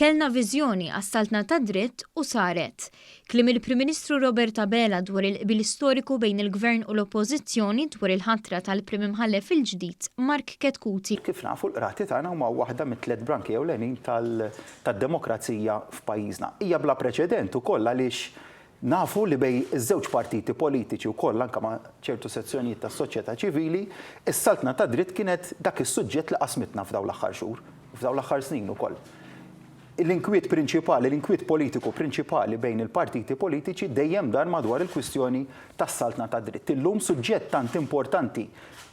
Kellna viżjoni għas-saltna tad-dritt u saret. Kliem il-Prim Ministru Robert Abela dwar il-qbil storiku bejn il-Gvern u l-Oppożizzjoni dwar il-ħatra tal-Prim Imħallef il-ġdid Mark Chetcuti. Kif nafu l-qrati tagħna huma waħda mit-tliet branki ewlenin tad-demokrazija f'pajjiżna. Hija bla preċedent ukoll għaliex nafu li bejn iż-żewġ partiti politiċi wkoll anke ma' ċertu sezzjonijiet tas-soċjetà ċivili, is-saltna tad-dritt kienet dak is-suġġett li qasmitna f'dawn l-aħħar xhur, f'dawn l-aħħar snin ukoll. L-inkwiet prinċipali, l-inkwiet politiku prinċipali bejn il-partiti politiċi dejjem dar madwar il-kwistjoni tas-saltna tad-dritt. Illum suġġett tant importanti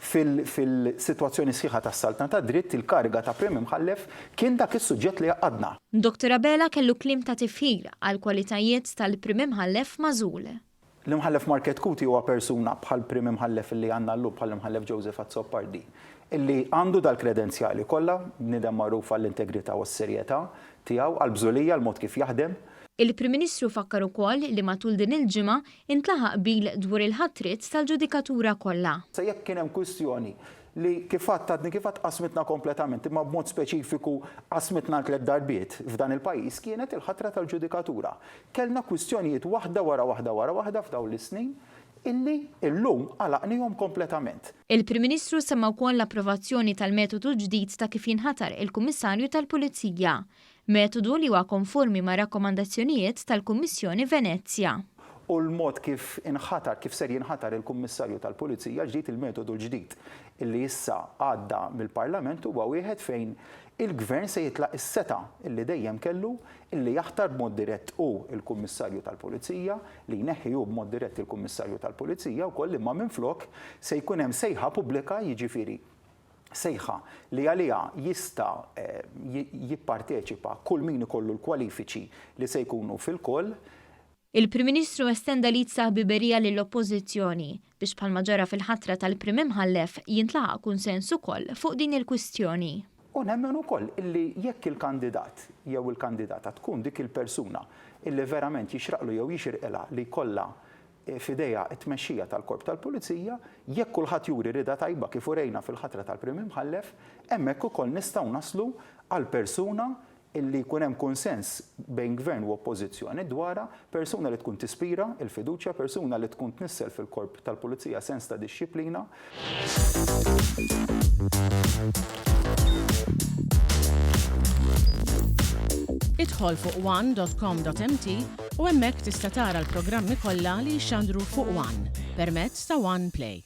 fil-sitwazzjoni sħiħa tas-saltna tad-dritt, il-kariga ta' Prim Imħallef kien dak is-suġġett li għaqqadna. Dottor Abela kellu kliem ta' tifħir għall-kwalitajiet tal-Prim Imħallef magħżul. L-Imħallef Mark Chetcuti huwa persuna bħall-Prim Imħallef li għandna llum, bħall-Imħallef Joseph Azzopardi, illi għandu dal-kredenzjali kollha, bniedem magħruf għall-integrità u s-serjetà tiegħu, għall-bżulija, l-mod kif jaħdem. Il-Prim Ministru fakkar ukoll li matul din il-ġimgħa intlaħaq qbil dwar il-ħatriet tal-ġudikatura kollha. Sa jekk kien hemm kwistjoni li kif għedt għadni kif għedt qasmitna kompletament, imma b'mod speċifiku qasmitna għal tlett darbiet f'dan il-pajjiż kienet il-ħatra tal-ġudikatura. Kellna kwistjonijiet waħda wara waħda wara waħda f'dawn l-snin illi llum għalaqnihom kompletament. Il-Prim Ministru semma wkoll l-approvazzjoni tal-metodu ġdid ta' kif jinħatar il-Kummissarju tal-Pulizija. Metodu li huwa konformi mar-rakkomandazzjonijiet tal-Kummissjoni Venezja. U l-mod kif inħatar, kif ser jinħatar il-Kummissarju tal-Pulizija l-ġdid, il-metodu l-ġdid li issa għadda mill-Parlament huwa wieħed fejn il-Gvern se jitlaq is-setgħa li dejjem kellu li jaħtar b'mod dirett hu l-Kummissarju tal-Pulizija, li jneħħi hu b'mod dirett il-Kummissarju tal-Pulizija wkoll imma minflok se jkun hemm sejħa pubblika jiġifieri sejħa li għaliha jista' jipparteċipa kull min ikollu l-kwalifiċi li se jkunu fil-call. Il-Prim Ministru estenda l-id ta' ħbiberija lill-Oppożizzjoni biex bħalma ġara fil-ħatra tal-Prim Imħallef jintlaħaq kunsens ukoll fuq din il-kwistjoni. U nemmen ukoll illi jekk il-kandidat jew il-kandidata tkun dik il-persuna illi verament jixraqlu jew jixirqilha li jkollha f'idejha t-tmexxija tal-Korp tal-Pulizija, jekk kulħadd juri rieda tajba kif urejna fil-ħatra tal-Prim Imħallef, hemmhekk ukoll nistgħu naslu għal persuna li jkun hemm kunsens bejn Gvern u Oppożizzjoni dwarha, persuna li tkun tispira l-fiduċja, persuna li tkun tnissel fil-Korp tal-Pulizija sens ta' dixxiplina. Idħol fuq one dot com dot mt u hemmhekk tista' tara l-programmi kollha li jixxandru fuq one permezz ta' One Play.